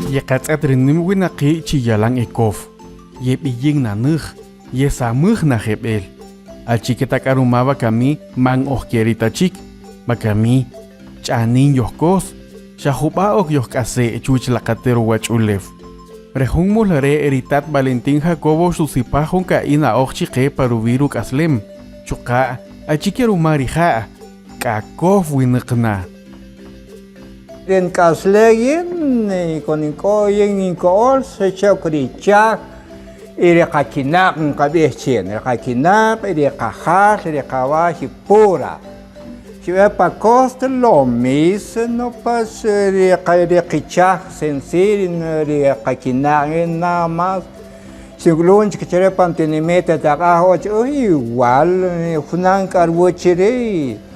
Yeqatz'ët ri nüm winaqi' chi yalan e kow, yeb'iyin na näj, yesamäj na jeb'ël. Achike ta k'a ruma wakami man oj ke ri' ta chik? Wakami, ch'anin yojkos, xa jub'a' ok yojk'ase' chuwäch la qate' ruwach'ulew. Re jun mul re' ri tat Valentín Jacobo xusipaj jun ka'i' na'oj chi qe pa ruwi' ruk'aslem, chuqa' achike ruma rija' k'a kow winäq na. Ri nk'asle yin con ink'o yin inko'ol xechok ri chaj y ri qakinaq' nqab'ij chin, ri qakinaq' y ri qajal ri qaway pura. Xib'e pa costa lo mismo pues ri ri qichaj sensiy ri qakinaq' nada mas. Xink'ulun chik chire' pan tinimit taq'aj och igual junan k'a ruwäch chiri'.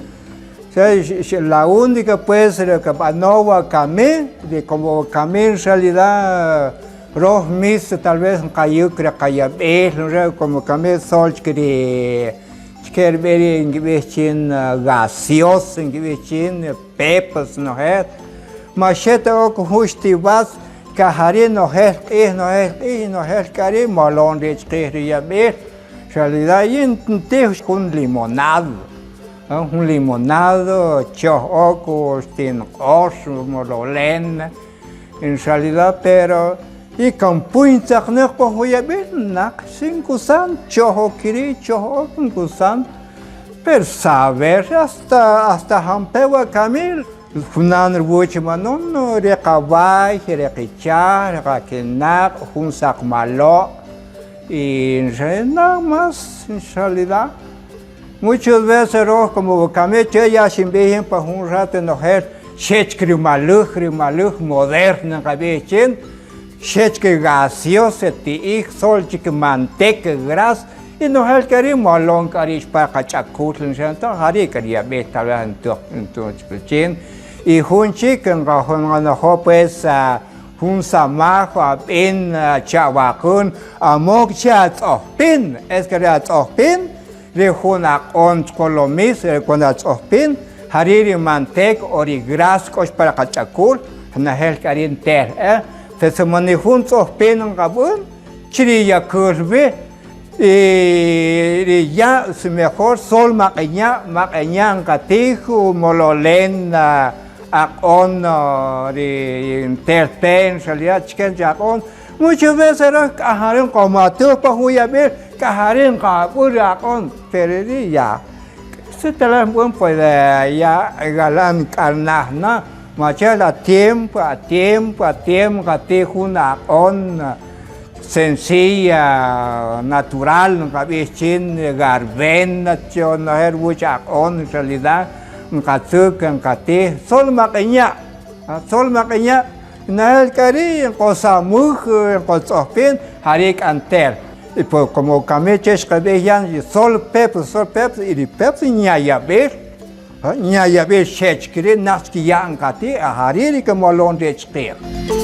La única pues ri kab'ano wakami ri como wakami en realidad roj mis tal vez nqayük ri qayab'il re como kami sol chik ri chike rub'i' ri' nkib'ij chin gaseosa nkib'ij chin pepas nojel ma xe ta ok jun xti vas ka jari' nojel q'ij nojel q'ij nojel k'a ri' molon ri' chqij ri yab'il en realidad yin ntij jun limonado. Jun limonado choj ok o xtinq'ox mololen en realidad pero y kan puy ntzaqnäq pa jun yab'il naq si nkusan choj ok keri' choj ok nkusan pero saber hasta hasta jampe' wakami junan ruwäch b'anon ri qaway ri qichaj ri qakinaq' jun saqmalo' y nada mas en realidad. Muchas veces roj como wakami che ya xinb'ij yin pa jun rato nojel xech ri malüj ri malüj moderno nqab'ij chin, xech gaseosa ti'ij sol chik manteca gras y nojel k'a ri' molon k'a ri' xpa qach'akul ja ri' k'a ri yab'il tal vez ntu'ch chin y jun chik nqanojo pues jun samaj ab'in cha'waqün amok che atz'ojpin es que ri atz'ojpin Ri jun aq'on chqolomis ri atz'ojpin, jari' ri mantek o ri gras k'o pa ri qach'akul, nejel k'a ri' ntel el. Se man ni jun tz'ojpin nqab'än, chri' yakül wi y ri ya' si mejor sol maq'enya' maq'enya' nqatij o mololen aq'on ri ntel pe en realidad chike ri aq'on. Muchas veces röj k'a jari' nqomatüj pa jun yab'il, k'a jari' nqab'än ri aq'on, pero ri' ya si tal vez nb'än pues ya galán k'arnaj na, machel a tiempo, a tiempo, a tiempo nqatij jun aq'on sencilla, natural nqab'ij chin, garbena, ronojel ruwäch aq'on en realidad nqatzäk nqatij, solo maq'inya', solo maq'inya'. Nel k'a ri' nqosamüj, nqotz'ojpin, ja ri' k'a ntel. Y pues como kami che xqab'ij yan sol Pepsi, sol Pepsi, y ri Pepsi nyayab'il, nyayab'il xech keri' naj xkiya' nqati', ja ri' ri kimolon ri' chqij.